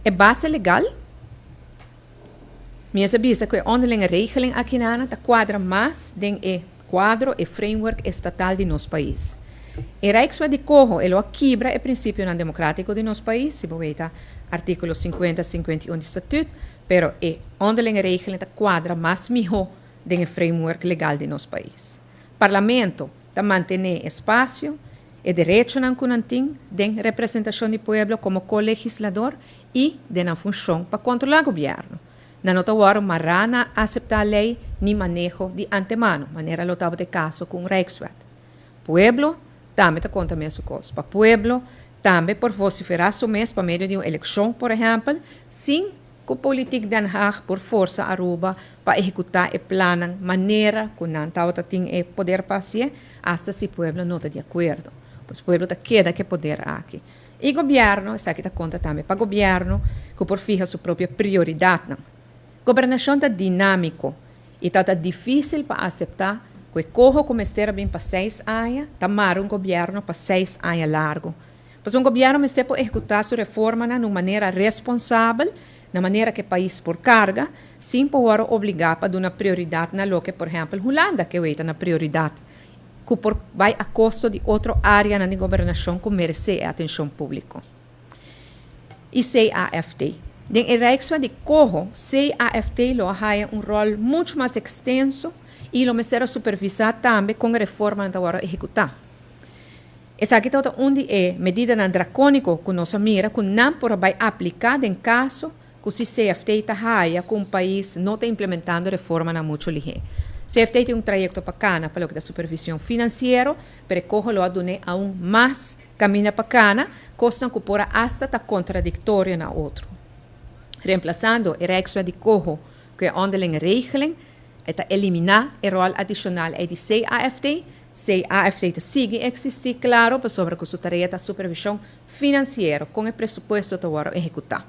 E base legal, mi a bisa ku e onderlinge regeling akinan ta kuadra mas den e kuadro e framework estatal di nos pais. E Rijkswet di Coho, e lo a kibra e prinsipionan demokrátiko di nos pais, si bo weta artíkulo 50, 51 di Statuut, pero e onderlinge regeling ta kuadra mas mihó den e framework legal di nos pais. Parlamento ta mantené espasio e derechonan ku nan tin den representashon di pueblo komo ko-legislador i den nan funshon pa kontrolá gobièrnu. Nan no ta wòrdu mará na aseptá lei ni maneho di antemano, manera lo tabata e kaso ku un Rijkswet. Pueblo tambe ta konta mesun kos. Pa pueblo tambe por vosiferá su mes pa medio di un elekshon, por ehèmpel, sin ku politiek Den Haag por forsa Aruba pa ehekutá e plannan manera ku nan tabata tin e poder pa hasié, asta si pueblo no ta di akuerdo. Pues pueblo ta keda ku e poder aki. I gobièrnu, esaki ta konta tambe pa gobièrnu, ku por fiha su propio prioridatnan. Gobernashon ta dinámiko i ta ta difísil pa aseptá ku e koho ku mester a bin pa 6 aña ta mara un gobièrnu pa 6 aña largu. Pues un gobièrnu mester por ehekutá su reformanan di un manera responsabel, na manera ku e pais por karga, sin por obligá pa duna prioridat na loke, por ehèmpel, Hulanda ke weta na prioridat, ku por bai a kosto di otro área na gobernashon ku meresé atenshon públiko. I CAFT. Den e Rijkswet di Coho, CAFT lo haya un ròl muchu mas ekstenso i lo mester supervisá tambe kon reforma ta wòrdu ehekutá. Esaki ta un di e medidanan drakóniko ku nos a mira ku nan por bai apliká den kaso ku si CFT ta haya ku un pais no ta implementando reformanan muchu lihé. CFT tin un trayekto pa kana pa loke ta supervishon finansiero, pero coho lo a dun'é aun mas kaminda pa kana, kosnan ku por hasta ta kontradiktorio na otro. Remplasando e Rijkswet di Coho ku e onderlinge regeling, ta eliminá e ròl adishonal di CAFT. CAFT ta sigui eksistí, klaro, pasobra ku su tarea ta supervishon finansiero, ku e presupuesto ta ehekutá.